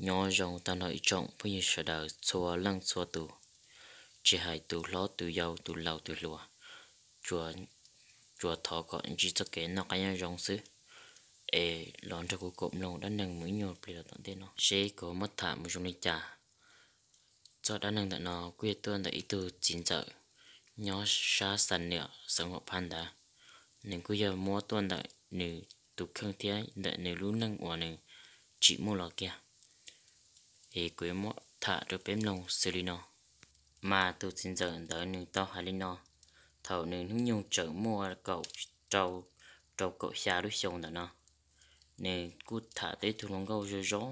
Nyob zoo tag nrho ib tsoom phooj ywg sawv daws txhua leej txhua tus, tsis hais tus hlob tus yau tus laus tus hluas, tsuas thov kom ntsib txoj kev noj qab nyob zoo xwb. Es los nrog kuv koom mloog dab neeg mus ib nyuag pliag los tom ntej no seb kuv muab tham mus zoo li cas. Txoj dab neeg ntawm no kuj yog tuaj ntawm ib tug txiv ntxawm nyob sab Xam Niam xeev Huam Phaj ntawd. Nws kuj yog muab tuaj ntawm nws tus kheej thiab ntawm nws lub neej uas nws tsim muaj los kiag. Es kuv yuav muab tham rau peb mloog xws li no. Mas tus txiv ntxawm ntawd nws tau hais li no, thaum nws hnub nyoog tseem muaj kaum rau kaum xya lub xyoo ntawm no, nws kuj tham tau ib tug hluas nkauj zoo zoo.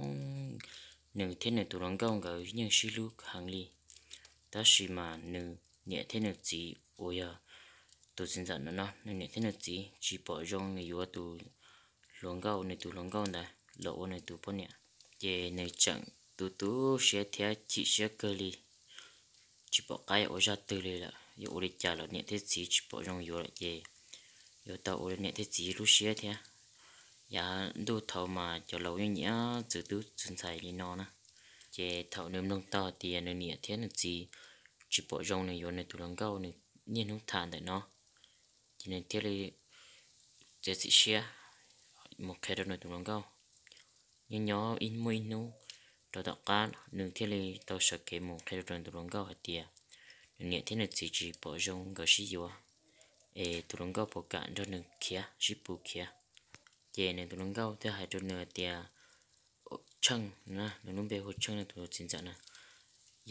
Nws thiab nws tus hluas nkauj nkawd yeej sib hlub heev li, tab sis mas nws niam thiab nws txiv uas yog tus txiv ntxawm no no, nws niam thiab nws txiv tsis pom zoo nws yuav tus hluas nkauj, nws tus hluas nkauj ntawd los ua nws tus poj niam. Ces nws tseem tu tu siab thiab chim siab kawg li, tsis pom qab yuav ua zaj twg li lawm. Yuav ua li cas los niam thiab txiv tsis pom zoo yuav lawm ces yuav tau ua niam thiab txiv lub siab thiab. Yav ntuj thaud mas cov laus yeej nyiam txwv tub txwv ntxhais li no na. Ces thaum nws mloog tau hais tias nws niam thiab nws txiv tsis pom zoo nws yuav nws tus hluas nkauj nws niaj hnub tham ntawm no, ces nws thiaj li txiav txim siab mus qhia rau nws tus hluas nkauj. Nyob nyob ib muaj ib hnub rau tom qab nws thiaj li tau sawv kev mus qhia rau nws tus hluas nkauj hais tias nws niam thiab nws txiv tsis pom zoo nkawd sib yuav, es tus hluas nkauj puas kam nrog nws khiav sib pus khiav. Ces nws tus hluas nkauj thiaj hais rau nws hais tias, Tsheej, nws lub npe hu Tsheej no, tus txiv ntxawm na,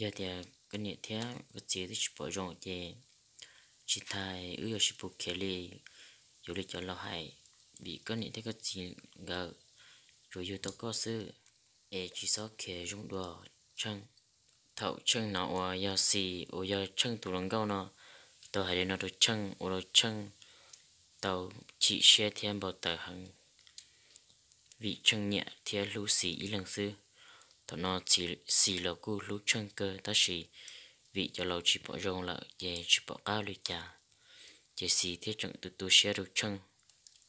yog tias koj niam thiab koj txiv twb tsis pom zoo ces tsis tas wb yuav sib pus khiav li, yuav li cov laus hais, vim koj niam thiab koj txiv nkawd tsuas yug tau koj xwb, es tsis txhob khiav zoo dua, Tsheej. Thaum Tsheej hnov uas yog Xis uas yog Tsheej tus hluas nkauj no tau hais li no rau Tsheej ua rau Tsheej tau chim siab thiab npau taws heev, vim Tsheej nyiam thiab hlub Xis ib leeg xwb. Thaum no Xis los kuj hlub Tsheej kawg tab sis vim cov laus tsis pom zoo lawm ces tsis pom qab li cas, ces Xis thiaj tseem tu tu siab rau Tsheej.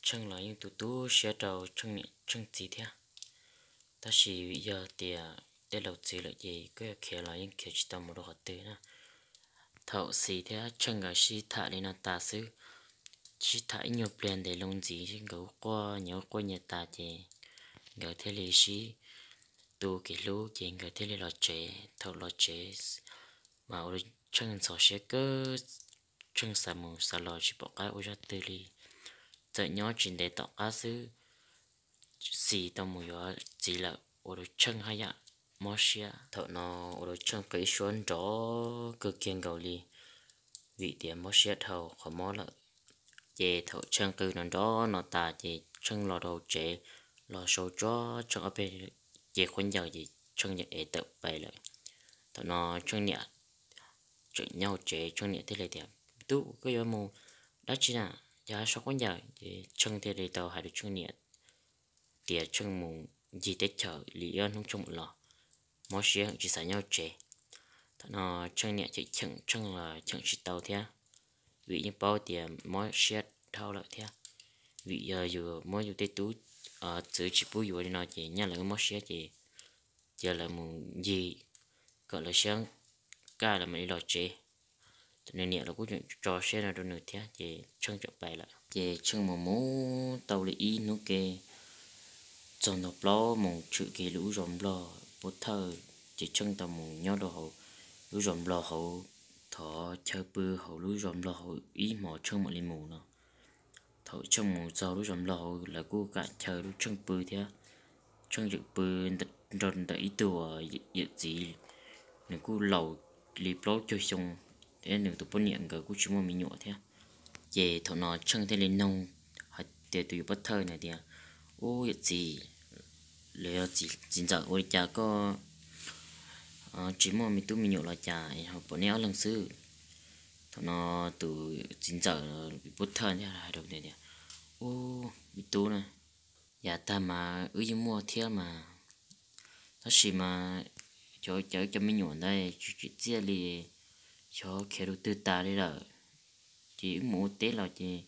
Tsheej los yeej tu tu siab rau Tsheej niam Tsheej txiv thiab. Tab sis vim yog tias tej laus txwv lawm ces koj yuav khiav los yeej khiav tsis tau mus rau qhov twg na. Thaum Xis thiab Tsheej nkawd sib tham li no tas xwb, sib tham ib nyuag pliag ntev loo ntxiv nkawd quaj nyias quaj nyias tas ces nkawd thiaj li sib tu kev hlub ces nkawd thiaj li los tsev. Thaum los tsev mas ua rau Tsheej ntxhov siab kawg, Tsheej xav mus xav los tsis pom qab ua zaj twg li. Txawm nyob tsis ntev tom qab xwb, Xis tau mus yuav txiv lawm ua rau Tsheej haj yam mob siab. Thaum no ua rau Tsheej qw ib suab nrov kawg kiag nkaus li, vim tias mob siab dhau qhov mob lawm. Ces thaum Tsheej qw nrov nrov no tas ces Tsheej los rau tsev, los sau tsuag Tsheej ob peb ce khaub ncaws ces Tsheej yeej ev tawm pais lawm. Thaum no Tsheej niam tseem nyob hauv tsev, Tsheej niam thiaj li tias, Tub, koj yuav mus dab tsi na, cas sau khaub ncaws? Ces Tsheej thiaj li tau hais rau Tsheej niam tias Tsheej mus ncig teb chaws li ob hnub Tsheej mam los, mob siab heev tsis xav nyob hauv tsev. Thaum no Tsheej niam cheem cheem Tsheej los cheem tsis tau thiab, vim yeej paub tias mob siab dhau lawm thiab. Vim yog yus muab yus tej tub txwv tsis pub yuav li no ces nyaj lawv mob siab ces cia lawv mus ncig kom lawv siab kaj lawv mam li los tsev. Nws niam los kuj tseem tso siab no rau nws thiab ces Tsheej txawm pais lawm. Ces Tsheej mus mus tau li ib hnub ke, txog ntua plaub moos tshwm kiag lub zos Nplog pub thawj, ces Tsheej tau mus nyob rau hauv lub zos Nplog hauv, thov chaw pw hauv lub zos Nplog hauv ib hmos Tsheej mam li mus no. Thaum Tsheej mus txog lub zos Nplog hauv lawv kuj kam chaw rau Tsheej pw thiab. Tsheej tseem pw nrog ntawm ib tug yawm txiv, nws kuj laus li plaub caug xyoo, thiab nws tus poj niam nkawd kuj tsis muaj me nyuam thiab. Ces thaum no Tsheej thiaj li noog hais tias tus yawg pub thawj na tias, Ub, yawm txiv, los yog txiv ntxawm, ua li cas koj tsis muaj me tub me nyuam los cas ho pom neb ob leeg xwb? Thaum no tus txiv ntxawm pub thawj thiaj hais rau tias, Ub, me tub na, yav tag mas wb yeej muaj thiab mas, tab sis mas xyov cas wb cov me nyuam ntawd tsis tsim txiaj li, xyov khiav rau twg tas li lawm. Ces wb mus ua teb los ces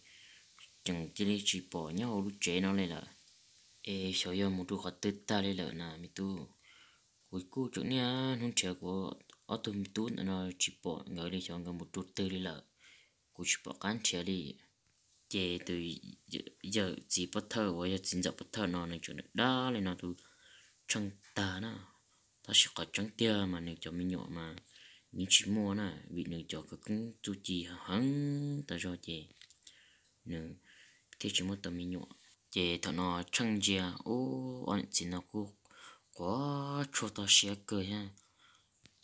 tseem cia li tsis pom nyob hauv lub tsev no li lawm. Es xyov yog mus rau qhov twg tag li lawm na me tub. Kuv kuj tseem niaj hnub nrhiav kuv ob tug me tub ntawm no tsis pom nkawd li, xyov nkawd mus rau twg li lawm, kuv tsis pom qab nrhiav li. Ces tus yawm txiv pov thawj uas yog txiv ntxawm pov thawj no nws tseem dag li no tus Tsheej tag na. Tab sis qhov tseeb tiag mas nws cov me nyuam mas yeej tsis muaj na, vim nws cov khawv koob txuj ci heev tas zog ces nws thiaj tsis muaj tau me nyuam. Ces thaum no Tsheej ntsia ub ob niam txiv no kuj quav tshuaj toj siab kawg thiab.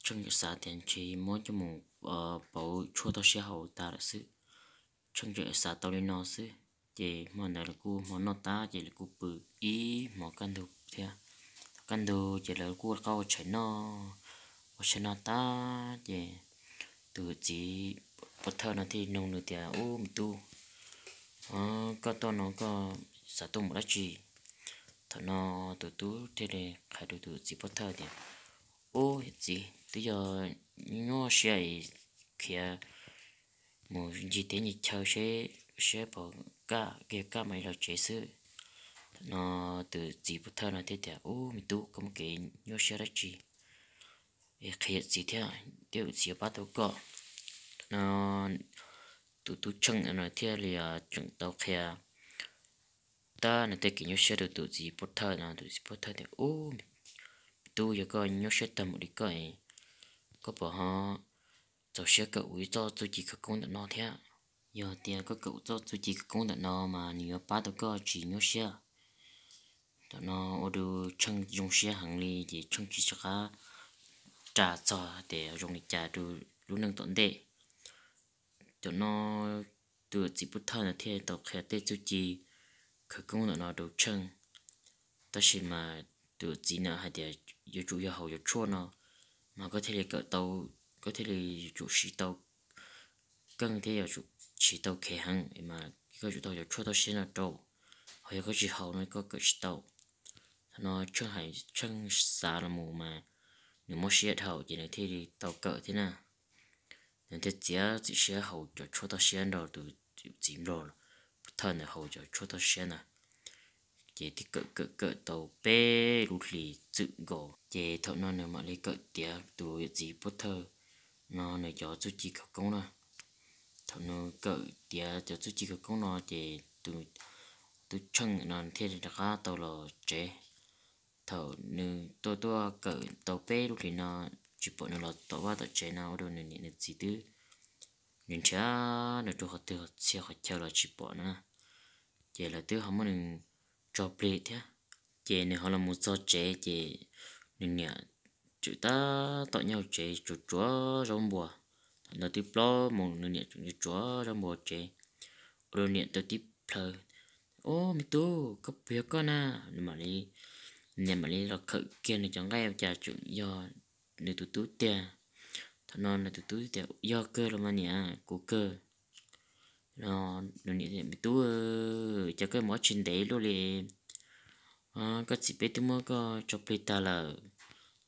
Tsheej xav tias ntshe muab coj mus pauv tshuaj toj siab haus tas lawm xwb. Tsheej tseem xav tau li no xwb. Ces hmo ntawd lawv kuj hmo noj tab ces lawv kuj pw ib hmos kaj ntug thiab. Kaj ntug ces lawv kuj rov qab ua tshais noj, ua tshais noj tab ces tus txiv pov thawj no thiaj li nug nws tias, Ub me tub, koj tuaj no koj xav tuaj mus dab tsi? Thaum no tus tub thiaj li hais rau tus txiv pov thawj tias, Ub yawm txiv, twb yog nyuaj siab es khiav mus ncig teb ncig chaw seb, seb puas kaj, yog kaj mam li los tsev xwb. Thaum no tus txiv pov thawj no thiaj tias, Ub me tub, koj muaj kev nyuaj siab dab tsi es qhia yawm txiv thiab, twb yog yawm txiv yuav pab tau koj. Thaum no tus tub Tsheej no thiaj li tseem tau qhia tab nws tej kev nyuaj siab rau tus txiv pov thawj no. Tus txiv pov thawj tias, Ub me tub, yog koj nyuaj siab tag npaum li koj es koj puas ho txaus siab kawm ua ib txoj txuj ci khawv koob ntawm no thiab? Yog tias koj kawm ua txoj txuj ci khawv koob ntawm no mas nws yuav pab tau koj tsis nyuaj siab. Thaum no ua rau Tsheej zoo siab heev li ces Tsheej tsis rov qab ras txog tias zoo li cas rau lub neej tom ntej. Thaum no tus txiv pov thawj ntawd thiaj tau qhia tej txuj ci khawv koob ntawm no rau Tsheej. Tab sis mas tus txiv ntawd hais tias yuav tsum yog haus cov tshuaj no mas koj thiaj li kawm tau, koj thiaj li yuav tsum siv tau keej thiab yuav tsum siv tau khev heev mas koj yuav tsum tau haus cov tshuaj toj siab no rau, ho yog koj tsis haus no koj kawm tsis tau. Thaum no Tsheej hais, Tsheej xav los mus mas nws mob siab dhau ces nws thiaj li tau kawm thiab na. Nws thiaj txiav txim siab haus cov tshuaj toj siab nrog tus txiv nplog pov thawj ntawd haus cov tshuaj toj siab ntawd. Ces thiaj kawm kawm kawm tau peb lub hlis txwm nkaus ces thaum no nws mam li kawm tiav tus yawm txiv pov thawj no nws cov txuj ci khawv koob na. Thaum nws kawm tiav cov txuj ci khawv koob no ces tus tub Tsheej no thiaj li rov qab tau los tsev. Thaum nws tuaj tuaj kawm tau peb lub hlis no tsis pom nws los tom vaj tom tsev no ua rau nws niam nws txiv twb, nws nrhiav nws rau qhov twg txhia qhov chaw los tsis pom no na. Ces lawv twb ho muab nws tso plig thiab. Ces nws ho los mus txog tsev ces nws niam tseem tab tom nyob hauv tsev tsuav tsuav zaub npua. Thaum ntawd twb plaub moos nws niam tseem tsuav zaub npua tsev, ua rau niam tau tib plhaw, Ub me tub, koj puas yog koj na? Nws mam li, niam mam li los khawm kiag nws cov nqaij ua cas tseem yog nws tus tub tiag. Thaum no nws tus tub tias, Yog kawg los mas niam, kuv kawg. Me tub, cas koj mus ua tsis ntev luaj li, koj txiv peb twb muab koj tso plig tag lawm.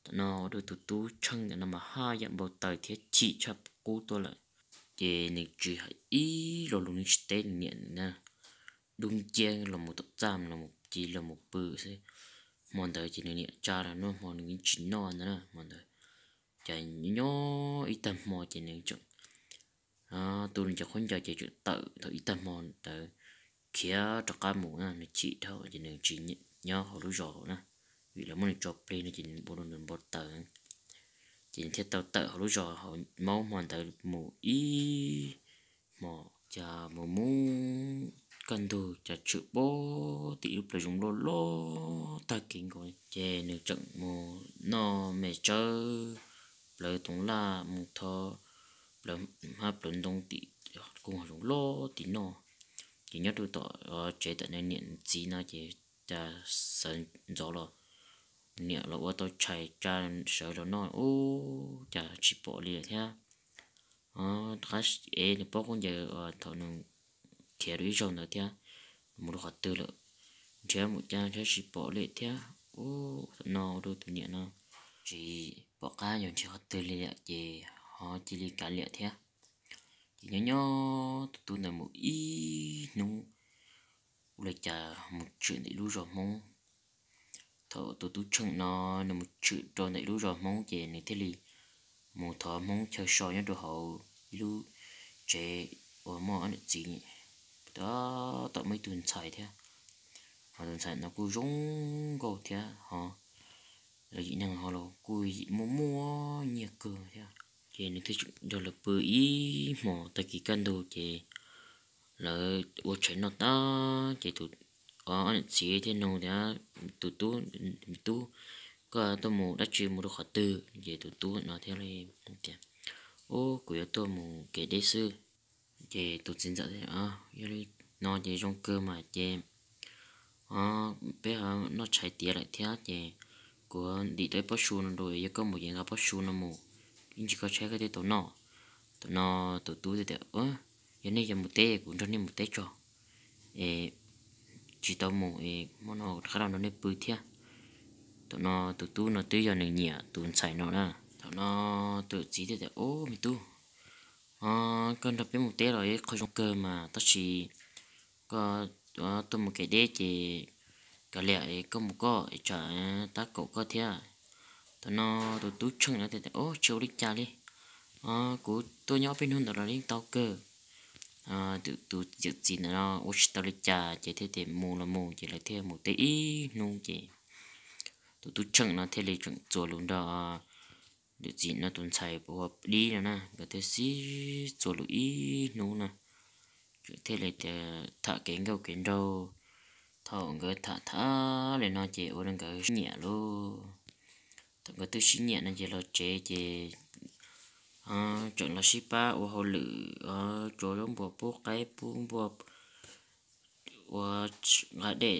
Thaum no ua rau tus tub Tsheej ntawm no mas haj yam npau taws thiab chim tshaj qub tuaj lawm. Ces nws tsis hais ib lo lus, nws tsis teb nws niam na, dub nciab los mus tom txaj los mus ci los mus pw xwb. Hmo ntawd ces nws niam tsa los noj hmo nws yeej tsis noj ntawd na. Hmo ntawd ces nyob ib tag hmo ces nws tseem tu nws cov khaub ncaws ces tseem tawm thaum ib tag hmo ntawd khiav rov qab mus na. Nws chim dhau ces nws tsis nyob hauv lub zos na, vim lawv muab nws tso plig no ces nws ua rau nws npau taws. Ces nws thiaj tau tawm hauv lub zos hauv Hmoob hmo ntawd mus ib hmo, cas mus mus kaj ntug cas tshwm pem tim lub plawv zoov loj loj tag kev nkaus. Ces nws tseem mus noj me tsawb plawv toov laj mus thov plawv hab plawv ntoo tim koog hav zoov loj tim noj. Ces nyob rau tom tsev tom nws niam txiv no ces cas sawv ntxov los niam los ua tau tshais tsa sawv los noj ub cas tsis pom li thiab. Rov qab ev nws pob khaub ncaws thaum nws khiav rau ib zaug ntawd thiab mus rau qhov twg lawm, nrhiav mus cas nrhiav tsis pom li thiab. Ub, thaum no ua rau tus niam no tsis pom qab yuav nrhiav qhov twg li lawm ces ho cia li kav liam thiab. Ces nyob nyob tus tub ntawd mus ib hnub ua li cas mus tshwm ntawm lub zos Hmoob. Thaum tus tub Tsheej no nws mus tshwm rau ntawm ib lub zos Hmoob ces nws thiaj li mus thov Hmoob chaw so nyob rau hauv ib lub tsev uas muaj ob niam txiv, tom muaj ib tug ntxhais thiab. Ho tus ntxhais no kuj zoo nkauj thiab ho los yim neeg ho los kuj muaj muaj nyiaj kawg thiab. Ces nws thiaj nrog lawv pw ib hmos, tag kis kaj ntug ces lawv ua tshais noj tag ces tus, ob niam txiv thiaj nug tias, tus tub, tub, koj tuaj mus dab tsi, mus rau qhov twg? Ces tus tub no thiaj li tias, ub, kuv yuav tuaj mus kev deb xwb. Ces tus txiv ntxawm, yog li no ces zoo kawg mas ces peb ho noj tshais tiav lawm thiab ces kuv ntim tau ib pob su no rau, yog koj mus ces nqa pob su no mus, ib ntsis koj tshaib koj thiaj tau noj. Thaum no tus tub thiaj tias, yog nej yuav mus teb kuv nrog nej mus teb tso, es tsis tau mus es hmo no rov qab los nrog nej pw thiab. Thaum no tus tub no twb yog nws nyiam tus ntxhais no na. Thaum no tus txiv thiaj tias, ub, me tub, koj nrog peb mus teb los ib qho zoo kawg mas tab sis koj tuaj mus kev deb ces kav liam koj mus koj es tsam tab kaum koj thiab. Thaum no tus tub Tsheej no thiaj tias, ub, tsis ua li cas li, kuv tuaj nyob ob peb hnub ntawd los yeej tau kawg. Tus yawm txiv ntawd no ua tsis tau li cas ces thiaj tias mus los mus ces lawv thiaj mus teb ib hnub ces tus tub Tsheej no thiaj li tseem txuas lus nrog yawm txiv no tus ntxhais hu ua Dib no na, nkawd thiaj sib txuas lus ib hnub na. Tseem thiaj li tias tham kev nkauj kev nraug. Thaum nkawd tham tham li no ces ua rau nkawd sib nyiam lauj. Thaum nkawd twb sib nyiam no ces los tsev ces tseem los sib pab ua hauj lwm, tsuav zaub npua, pub qaib pub npua, ua, nqa dej,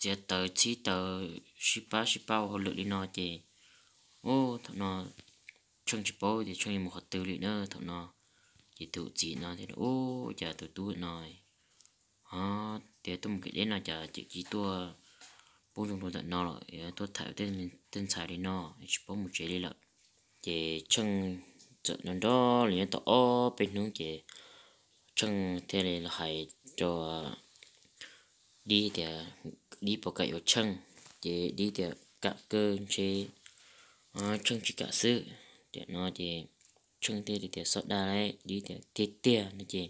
txiav taws txhib taws, sib pab sib pab ua hauj lwm li no ces, ub, thaum no Tsheej tsis paub tias Tsheej yuav mus qhov twg li na. Thaum no ces tus txiv no thiaj, ub, cas tus tub no ho tias tuaj mus kev deb no cas tseem cia tuaj pub zoo rau ntawm no lawm, tuaj tham tej ntxhais li no, tsis paub mus tsev li lawm. Ces Tsheej txawm nrog nrog li nyob tau ob peb hnub ces Tsheej thiaj li los hais rau Dib tias, Dib puas kam yuav Tsheej? Ces Dib tias kam kawg ntshe Tsheej tsis kam xwb. Tiam no ces Tsheej thiaj li tias xob dag lauj, Dib tias tiag tiag no ces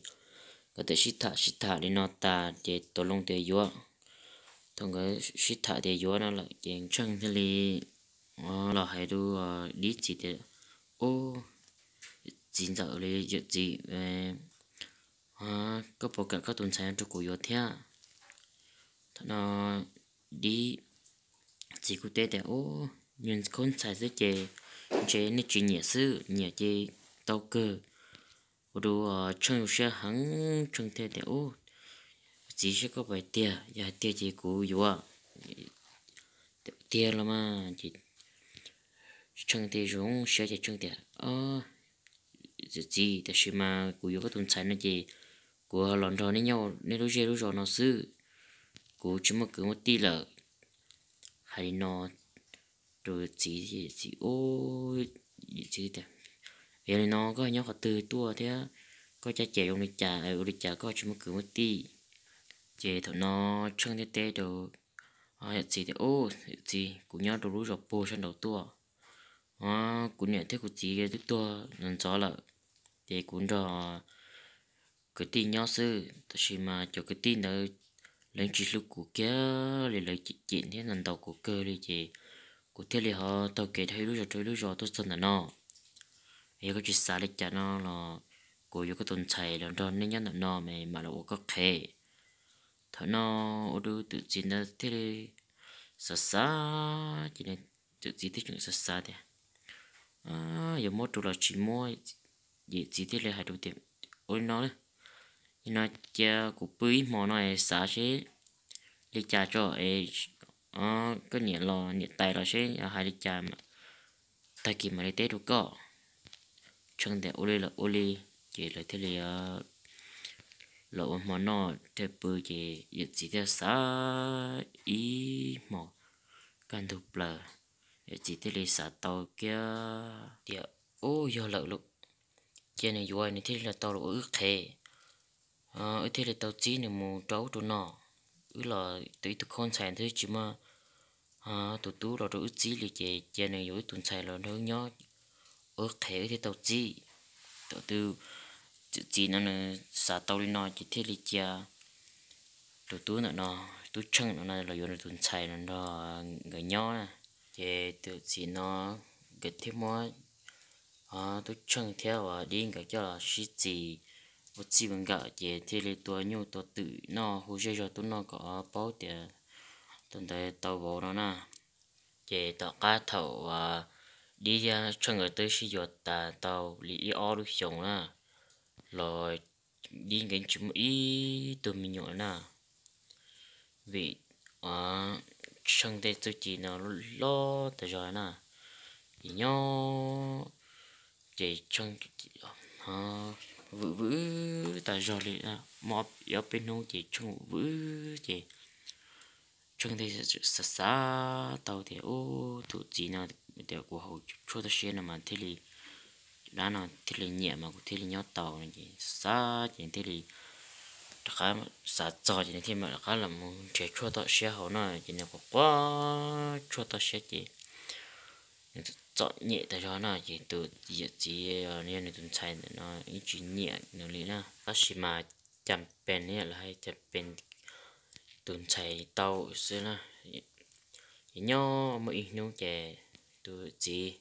nkawd txawm sib tham sib tham li no tas ces tau loo tias yuav. Thaum nkawd sib tham tias yuav no lawm ces Tsheej thiaj li los hais rau Dib txiv tias, ub, txiv ntxawm li yawm txiv, koj puas kam koj tus ntxhais rau kuv yuav thiab? Thaum no Dib txiv kuj teb tias, ub, nyuag khaub ntxhais xwb ces ntshe nej tsis nyiam xwb, nyiam ces tau kawg. Ua rau Tsheej zoo siab heev, Tsheej thiaj tias, ub, txiv, saib koj puas hais tiag, yog hais tiag ces kuv yuav. Tiag los mas. Ces Tsheej thiaj zoo siab ces Tsheej tias, yawm txiv, tab sis mas kuv yuav koj tus ntxhais no ces kuv los nrog nej nyob nej lub zej lub zos no xwb, kuv tsis muaj kwv muaj tij lawm. Hais li no rau txiv, txiv, yawm txiv tias, yog li no koj nyob qhov twg tuaj thiab koj caj ces zoo li cas ua li cas koj tsis muaj kwv muaj tij? Ces thaum no Tsheej thiaj teb rau yawm txiv tias, yawm txiv, kuv nyob rau lub zos puag sab nraud tuaj. Kuv niam thiab kuv txiv twb tuag ntxov ntxov lawm, ces kuv nrog kwv tij nyob xwb, tab sis mas cov kwv tij ntawd lawv tsis hlub kuv kiag li, lawv cem cem thiab ntaus ntaus kuv kawg li ces kuv thiaj li ho taug kev dhau ib lub zos rau ib lub zos tuaj txog ntawm no. Yog koj tsis xav li cas no los kuv yuav koj tus ntxhais los nrog nej nyob ntawm no mas mam los ua koj qhev. Thaum no ua rau yawm txiv ntawd thiaj li xav xav ces yawm txiv thiaj tseem xav xav tias, yuav muab rau los tsis muab? Yawm txiv thiaj li hais rau tias, ua li no, yog no cia kuv pw ib hmo no es xav seb li cas tso es koj niam los niam tais los seb hais li cas, tag kis mam li teb rau koj. Tsheej tias ua li los ua li, ces lawv thiaj li los ua hmo noj thiaj pw ces yawm txiv thiaj xav ib hmo kaj ntug plaws, yawm txiv thiaj li xav tau kiag tias, ub, yog lawm lauj, cia nws yuav nws thiaj li los tau los ua wb qhev, wb thiaj li tau txib nws mus rau ub rau no. Wb los tau ib tug khaub ntxhais twb tsis muaj tus tub los rau wb txib li ces cia nws yuav wb tus ntxhais los nrog wb nyob, wb qhev wb thiaj tau txib. Thaum twg yawm txiv no nws xav tau li no ces thiaj li cia tus tub ntawm no, tub Tsheej no no los yuav nws tus ntxhais no nrog nkawd nyob na. Ces tus yawm txiv no nkawd thiaj muab tub Tsheej thiab uas dib nkawd coj los sib txis ua txij ua nkawm ces thiaj li tua nyuj tua twm noj hu zej zog tuaj noj kom paub tias tus ntawd tau vauv no na. Ces tom qab thaum uas dib thiab Tsheej nkawd twb sib yuav tas tau li ib ob lub xyoos na, los dib nkawd tsis muaj ib tug me nyuam na, vim Tsheej tej txuj ci no loj tas zog na. Ces nyob ces Tsheej vwm vwm tas zog li, muaj ob peb hnub ces Tsheej vwm ces Tsheej thiaj xav xav tau tias, ub, tus txiv no tias kuv haus tshuaj toj siab no mas thiaj li, dab no thiaj li nyiam mas kuv thiaj li nyob tau no ces xav xav ces thiaj li rov qab xav txog ces nws thiaj mam rov qab los mus nrhiav tshuaj toj siab haus no ces nws quav quav tshuaj toj siab ces nws txom nyem tas zog no ces tus yawm txiv, yog nws tus ntxhais ntawm no yeej tsis nyiam nws li na. Tab sis mas cas pes ne, lawv hais cas pes tus ntxhais tau xwb na. Ces nyob muaj ib hnub ces tus yawm txiv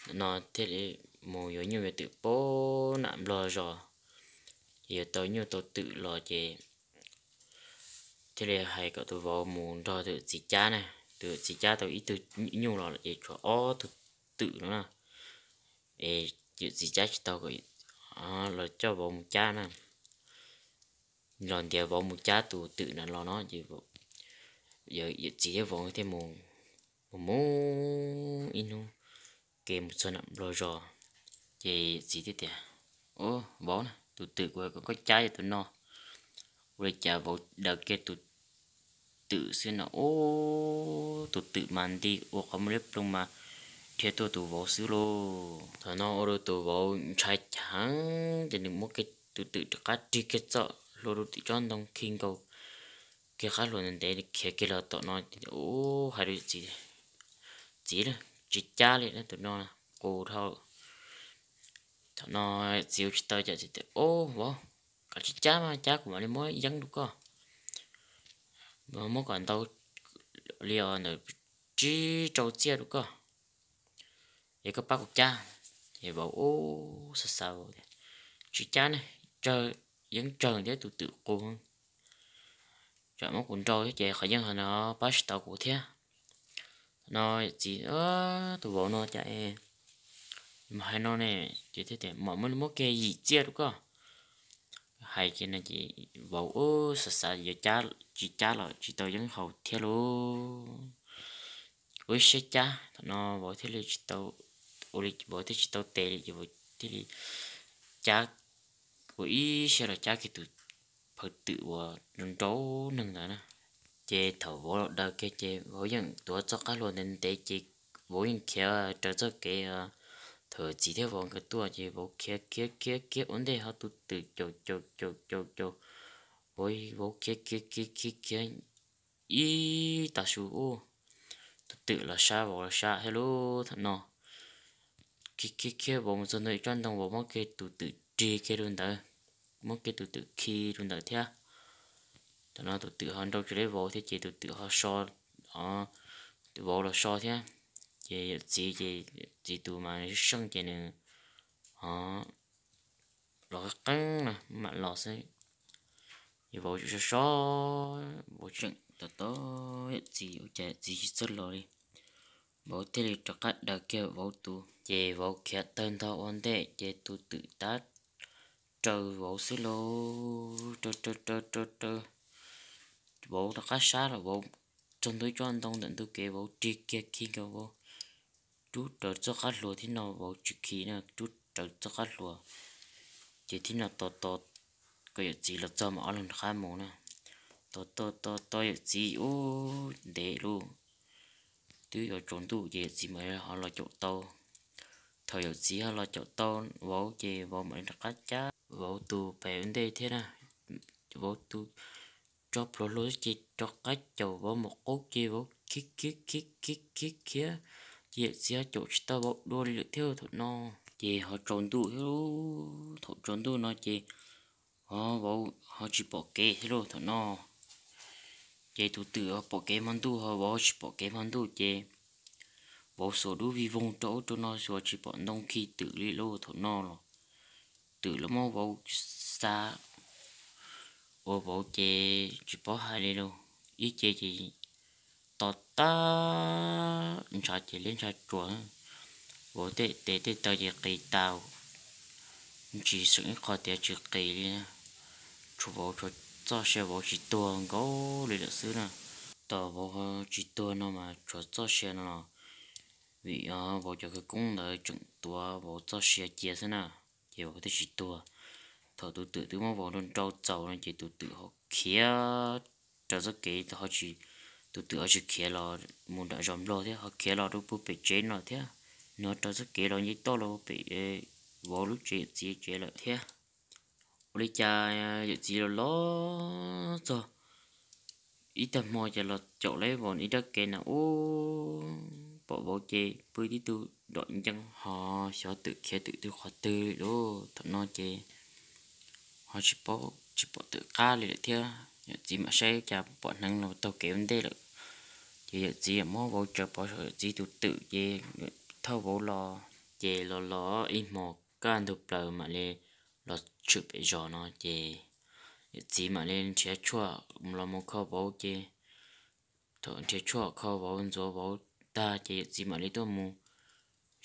ntawm no thiaj li mus yuav nyuj yuav twm pem nam nplog zos, ces yuav tau nyuj tau twm los ces thiaj li hais kom tus vauv mus nrog tus yawm txiv cab na. Tus yawm txiv cab tau ib tug nyuj los ces tshuav ob tug twm no na, es yawm txiv cab tsis tau, los coj vauv mus cab na, los ntiav vauv mus cab tus twm na los no ces yawm txiv thiab vauv thiaj mus, mus mus ib hnub kev mus txog nam nplog zos, ces yawm txiv thiaj tias, vauv na, tus twm kuv kom koj cab yog tus no, ua li cas vauv daws kiag tus twm xwb no, ub, tus twm mas nti ua qhov muag liab ploog mas dhia tuaj tus vauv xwb lauj. Thaum no ua rau tus vauv ntshai heev ces nws muab kiag tus twm rov qab rig kiag txoj hlua rau tim tsob ntoo khi nkaus kiag qab hlua ntev ntev khiav kiag los tom no, ub, hais rau txiv, txiv, tsis cab li tus no, qus dhau. Thaum no txiv ua tsis tau cas txiv tias, ub, vauv, koj tsis cab mas cab kuv mam li muab yeeb rau koj, muab kom ntau li os ntawm tsib rau txiaj rau koj, es koj pab kuv cab. Ces vauv ub xav xav vauv tias, tsis cab ne, tsawg, yeeb tsawg thiab tus twm qus, tsam muab kuv nrau thiab ces qhov yeeb qhov no pab tsis tau kuv thiab. No txiv, tus vauv no cas es mus hais no ne, ces thiaj tias mam muab muab kiag yim txiaj rau koj. Hais kiag no ces vauv ub xav xav yuav cab, tsis cab los tsis tau yeeb haus thiab lauj, ua ib siab cab. Thaum no vauv thiaj li tsis tau, ua li vauv thiaj tsis tau tes li ces vauv thiaj li cab, ua ib siab los cab kiag tus phawv twm uas nrau nrau neeg ntawd na. Ces thaum vauv los daws kiag ces vauv yeej tuav txoj qab hlua ntev ntev ces vauv yeej khiav raws txoj kev thaum txiv thiab vauv nkawd tuaj ces vauv khiav khiav khiav khiav ua ntej ho tus twm caum caum caum caum caum, vauv, vauv khiav khiav khiav khiav khiav ib tag su ub, tus twm los sab vauv los sab thiab lauj. Thaum no khiav khiav khiav vauv mus txog ntua ib tsob ntoo vauv muab kiag tus twm rig kiag rau ntawd, muab kiag tus twm khi rau ntawd thiab. Thaum no tus twm ho nrau tsis tau vauv thiab ces tus twm ho so, vauv los so thiab. Ces yawm txiv ces txiv tus mas seej ces nws ho los qeeb qeeb no mam los xwb. Ces vauv tseem so so, vauv tseem tos tos yawm txiv ua cas yawm txiv tsis txawj los li. Vauv thiaj li rov qab daws kiag vauv tus, ces vauv khiav tawg ntho ua ntej ces tus twm tab raws vauv xwb lauj, raws raws raws raws raws. Vauv rov qab sab los vauv txog ntua ib tsob ntoo ntawm ntug kev vauv rig kiag khi nkaus vauv, rub raws txoj qab hlua thiab no vauv tsis khi na, rub raws txoj qab hlua. Ces thiab no tos tos kom yawm txiv los txog mas ob leeg rov qab mus na. Tos tos tos tos yawm txiv ub ntev lauj, twb yuav tsaus ntuj ces yawm txiv mam ho los caum tau. Thaum yawm txiv ho los caum tau vauv ces vauv mam li rov qab cab vauv tus pem ua ntej thiab na. Vauv tus tso plhuav hlua ces rov qab caum vauv mus qub ces vauv khiav khiav khiav khiav khiav, ces yawm txiv caum tsis tau vauv dua li lawm thiab thaum no. Ces ho tsaus ntuj thiab, thaum tsaus ntuj no ces ho vauv ho tsis pom kev thiab lauj thaum no. Ces tus twm ho pom kev hmo ntuj ho vauv tsis pom kev hmo ntuj ces vauv xuas dub vij voog rau ub rau no xyuas tsis pom ntoo khi twm li lauj thaum no los. Twm los muab vauv xa ua vauv ces tsis paub hais li lauj. Ib ce ces to tag, ntshav ces liab ntshav tsuas, vauv tej tes tej taw ces qis tau, tsis seem ib qho tias tsis qis li. Tshuav vauv tshuav txoj sia vauv tsis tuag nkaus li lawm xwb na. Tos vauv tsis tuag no mas tshuav txoj sia no los vim vauv cov khawv koob ntawd tseem tuav vauv txoj sia cia xwb na, ces vauv thiaj tsis tuag. Thaum tus twm twb muab vauv nrau nrau txaus no ces tus twm ho khiav raws txoj kev, ho tsis, tus twm ho tsis khiav los mus nram zos nplog thiab, ho khiav los rau puag pem tsev no thiab. Nws ho raws txoj kev los nce toj los pem vauv lub tsev yawm txiv tsev lawm thiab. Ua li cas yawm txiv los los txog ib tag hmo ces los caum lawv vauv ib rab kev na ub, pom vauv ces pw tib tug dom ncees ho xyov twm khiav twm twg qhov twg li lauj. Thaum no ces ho tsis paub tsis pom twm qab li lawm thiab, yawm txiv mam saib cas pom hneev los taug kev ua ntej lawm. Ces yawm txiv muab vauv tsaws pov saum yawm txiv tus twm ces thauj vauv los. Ces los los ib hmo kaj ntug plaws mam li los tshwm pem zos no ces yawm txiv mam li nrhiav tshuaj los mus kho vauv ces thaum nrhiav tshuaj kho vauv ntxuav vauv tag ces yawm txiv mam li tuaj mus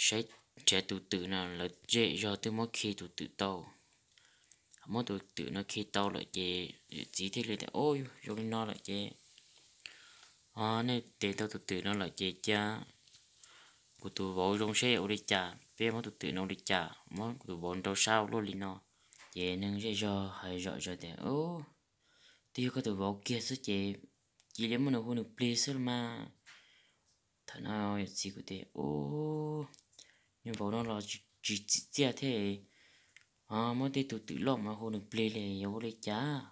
saib nrhiav tus twm no lawv zej zog twb muab khi tus twm tau. Muab tus twm no khi tau lawm ces yawm txiv thiaj li tias, Ub, zoo li no lawm ces ho nej tes tau tus twm no lawm ces cia kuv tus vauv zoo seb ua li cas, peb muab tus twm no ua li cas, muab kuv tus vauv nrau sab ua luaj li no. Ces neeg zej zog hais zom zaws tias, Twb yog koj tus vauv kiag xwb ces cia li muab nws hu nws plig xwb los mas. Thaum no yawm txiv kuj tias, Ub, nws vauv no los tsis txim txiaj thiab, muab tej tus twm loj mas hu nws plig li yuav ua li cas?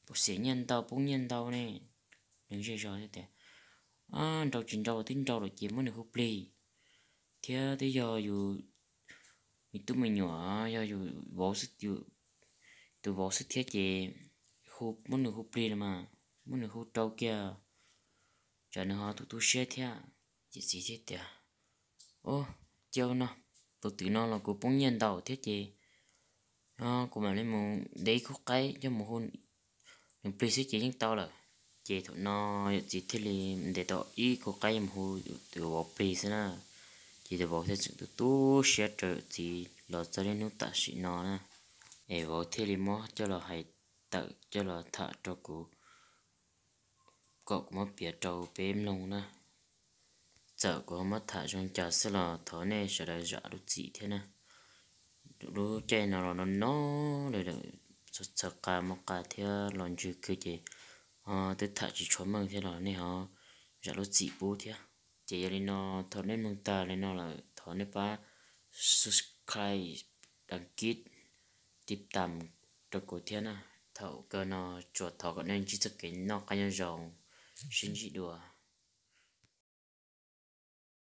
Poob xiam nyiaj ntau poob nyiaj ntau ne. Neeg zej zog thiaj tias, Nrau tsis nrau twb nrau lawm ces muab nws hu plig thiab, twb yog yus me tub me nyuam, yog yus vauv, tus vauv xwb thiab ces hu, muab nws hu plig los mas, muab nws hu rau kiag, tsam nws ho tu tu siab thiab. Ces txiv thiaj tias, Ub, cia no, tus twm no los kuv poob nyiaj ntau thiab ces kuv mam li mus ntes ib khub qaib coj mus hu nws plig xwb ces yeej tau lawm. Ces thaum no yawm txiv thiaj li ntes tau ib khub qaib coj mus hu tus vauv plig xwb na. Ces tus vauv thiaj tseem tu tu siab rau yawm txiv los txog niaj hnub tam sim no na. Es vauv thiaj li muab coj los hais tawm coj los tham rau kuv kom kuv muab piav rau peb mloog na. Txawm kuv ho muab tham zoo cas xwb los thov nej sawv daws zam lub txim thiab na. Lub caij no los no no lawm, txhaws qa mos qa thiab los ntsws kawg ces twb tham tsis tshua meej thiab los nej ho zam lub txim pub thiab. Ces yog li no, thaum nej mloog tag li no lawm thov nej pab subscribe, đăng ký, tiv tam rau kuv thiab na. Thaum kawg no tsuas thov kom nej ntsib txoj kev noj qab nyob zoo, sib ntsib dua.